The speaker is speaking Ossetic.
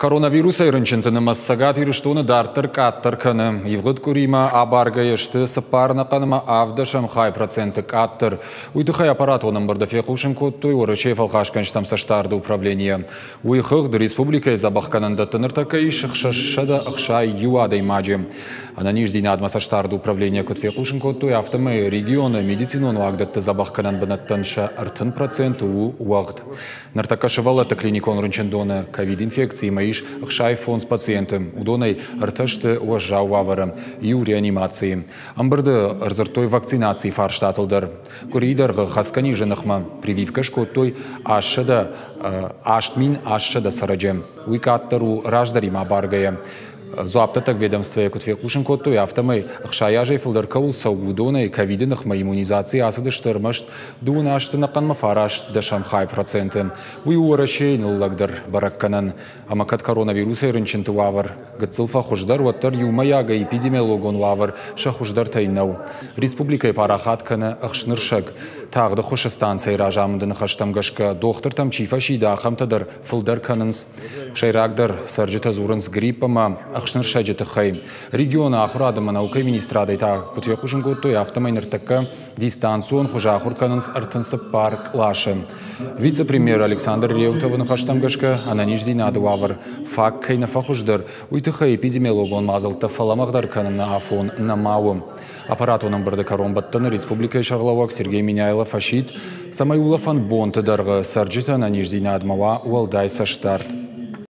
Коронавирусӕй рынчынты нымӕц Цӕгат Ирыстоны дарддӕр къаддӕр кӕны. Ивгъуыд къуыримӕ абаргӕйӕ сты 4,7% къаддӕр. Уый тыххӕй аппаратон ӕмбырды фехъусын кодтой Уӕрӕсейы фӕлхасгӕнджытӕм цӕстдарды управленийы. Уый хыгъд республикӕйы дзӕбӕхгӕнӕндӕтты ныртӕккӕ ис 661 адӕймаджы. Ӕнӕниздзинадмӕ цӕстдарды управленийӕ куыд фехъусын кодтой, афтӕмӕй регионы медицинон уагдӕтты дзӕбӕхгӕнӕн бынӕттӕн сӕ 30% у уӕгъд. Ныртӕккӕ сывӕллӕтты клиникон рынчындоны ковид-инфекциимӕ ис 65 пациенты, уыдонӕй ӕртӕ сты уӕззау уавӕры, иу реанимацийы. Ӕмбырды ӕрдзырдтой вакцинацийы фарстатыл дӕр. Къуырийы дӕргъы хӕцгӕ низы ныхмӕ прививкӕ скодтой 8 800 цӕрӕджы. Уый къаддӕр у раздӕримӕ абаргӕйӕ. Дзуапдӕттӕг ведомствойӕ куыд фехъусын кодтой, афтӕмӕй 60 азӕй фылдӕр кӕуыл цӕуы, уыдонӕй ковиды ныхмӕ иммунизаци ацыдысты ӕрмӕст дыууын азты ӕнӕхъӕнмӕ 9.10%. Уый у Уӕрӕсейы ныллӕгдӕр бӕрӕггӕнӕн. Ӕмӕ кӕд коронавирусӕй рынчынты уавӕр гыццыл фӕхуыздӕр, уӕддӕр иумӕйагӕй эпидемиологон уавӕр сӕ хуыздӕртӕй нӕу. Республикӕйы парахат кӕны ӕхснырсӕг. Тагъд ӕххуысы станцӕйы разамынды ныхӕстӕм гӕсгӕ, дохтыртӕм чи фӕсиды, ахӕмтӕ дӕр фылдӕр кӕнынц. Сӕйрагдӕр цӕрджытӕ дзурынц грипп ӕмӕ ӕхснырсӕджы тыххӕй. Регионы ахуырад ӕмӕ наукӕйы министрадӕй та куыд фехъусын кодтой, афтӕмӕй ныртӕккӕ дистанцион хуызы ахуыр кӕнынц 34 къласы. Вице-премьер Александр Реутовы ныхӕстӕм гӕсгӕ, ӕнӕниздзинады уавӕр фаг кӕй нӕ фӕхуыздӕр, уый тыххӕй эпидемиологон мадзӕлттӕ фӕлӕмӕгъдӕр кӕныны афон нӕма у. Аппаратон ӕмбырды кӕронбӕттӕны республикӕйы сӕргълӕууӕг Сергей Меняйло фӕсидт, цӕмӕй улӕфӕн бонты дӕргъы цӕрджыты ӕнӕниздзинадмӕ уа уӕлдай цӕстдард.